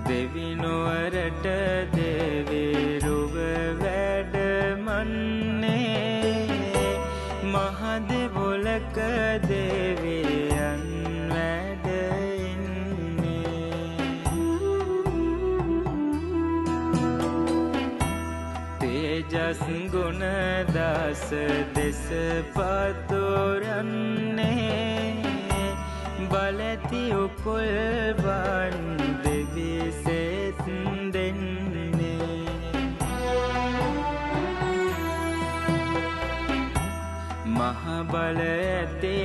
දෙවිනුවරට දෙවිරුව වැඩමන්නේ, මහ දෙවොලක දෙවියන් වැඩ ඉන්නේ. තේජස් ගුණ දාස දෙස පතුරන්නේ, බලැති උකුල්වන් දෙවි සෙත් දෙන්නේ. මහ බල ඇති